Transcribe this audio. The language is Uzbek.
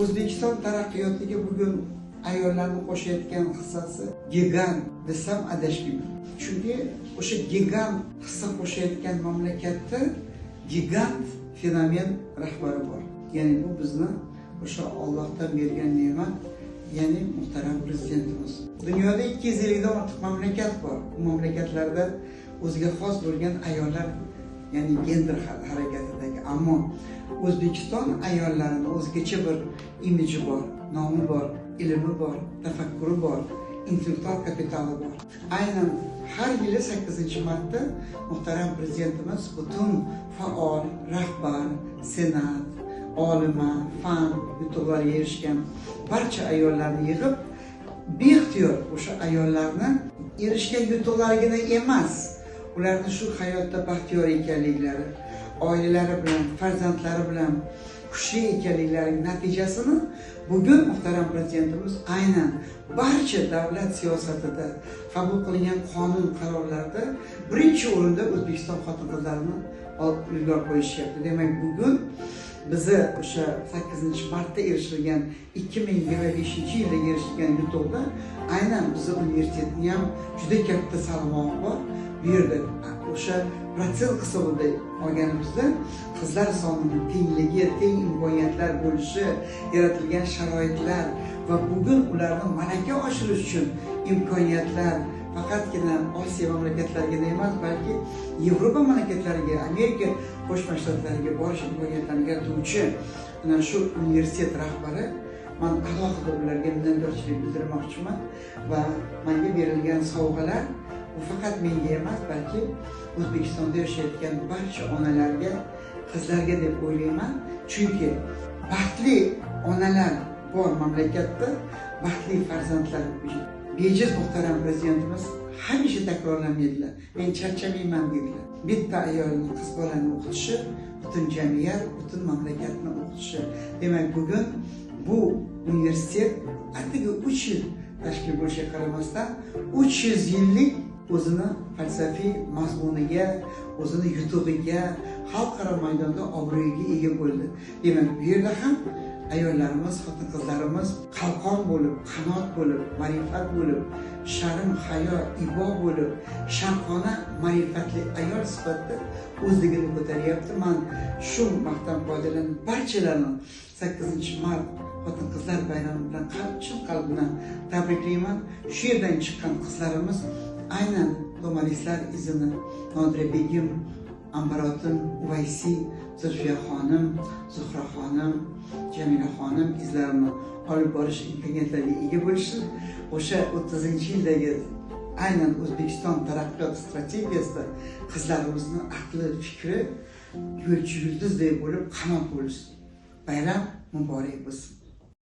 O'zbekiston taraqqiyotiga bugun ayollarni qo'shayotgan hissasi gigant desam adashmayman. Chunki o'sha gigant hissa qo'shayotgan mamlakatda gigant fenomen rahbari bor. Ya'ni bu bizni o'sha Allohdan bergan ne'mat, ya'ni muhtaram prezidentimiz. Dunyoda 250 dan ortiq mamlakat bor. Bu mamlakatlarda o'ziga xos bo'lgan ayollar, ya'ni gender harakatidagi, ammo O'zbekiston ayollarini o'zgacha bir imiji bor, nomi bor, ilmi bor, tafakkuri bor, intellektual kapitali bor. Aynan har yili 8-martda muhtaram prezidentimiz butun faol, rahbar, senat, olima, fan yutuqlarga erishgan barcha ayollarni yig'ib, beixtiyor o'sha ayollarni erishgan yutuqlarigina emas, ularni shu hayotda baxtiyor ekanliklari, oilalari bilan, farzandlari bilan kuchli ekanliklarining natijasini bugun muhtaram prezidentimiz aynan barcha davlat siyosatida qabul qilingan qonun qarorlarda birinchi o'rinda O'zbekiston xotin-qizlarini ilgari qo'yishyapti. Demak, bugun bizni o'sha 8-martda erishilgan 2025-yilda erishilgan yutuqda aynan bizni universitetni ham juda katta salmog'i bor. Bu yerda o'sha protsent hisobida olganimizda qizlar sonining tengligi, teng imkoniyatlar bo'lishi, yaratilgan sharoitlar va bugun ularni malaka oshirish uchun imkoniyatlar faqatgina Osiyo mamlakatlariga emas, balki Yevropa mamlakatlariga, Amerika Qo'shma Shtatlariga borish imkoniyatlarini yaratuvchi ana shu universitet rahbari, man alohida ularga minnatdorchilik bildirmoqchiman va menga berilgan sovg'alar bu faqat menga emas, balki O'zbekistonda yashayotgan barcha onalarga, qizlarga deb o'ylayman. Chunki baxtli onalar bor mamlakatda baxtli farzandlar. Bejiz muhtaram prezidentimiz hamisha takrorlamaydilar. Men charchamayman dedilar. Bitta ayolni, qiz bolani o'qitishi, butun jamiyat, butun mamlakatni o'qitishi. Demak, bugun bu universitet atigi 3 yil tashkil bo'lishiga qaramasdan 300 yillik o'zini falsafiy mazmuniga, o'zini yutug'iga, xalqaro maydonda obro'yiga ega bo'ldi. Demak, bu yerda ham ayollarimiz, xotin-qizlarimiz qalqon bo'lib, qanot bo'lib, ma'rifat bo'lib, sharm, hayo, ibo bo'lib, sharqona ma'rifatli ayol sifatida o'zligini ko'taryapti. Men shu vaqtdan foydalanib barchalarni 8-mart xotin-qizlar bayrami bilan chin qalbimdan tabriklayman. Shu yerdan chiqqan qizlarimiz aynan to'marislar izini Nodira Begim, Ambarotin Uvaysiy, Zulfiya xonim, Zuhra xonim, Jamila xonim izlarini olib borish imkoniyatlariga ega bo'lishsin. O'sha 30-yildagi aynan O'zbekiston taraqqiyot strategiyasida qizlarimizni aqli, fikri yo'lchi yulduzdek bo'lib qanot bo'lsin. Bayram muborak bo'lsin.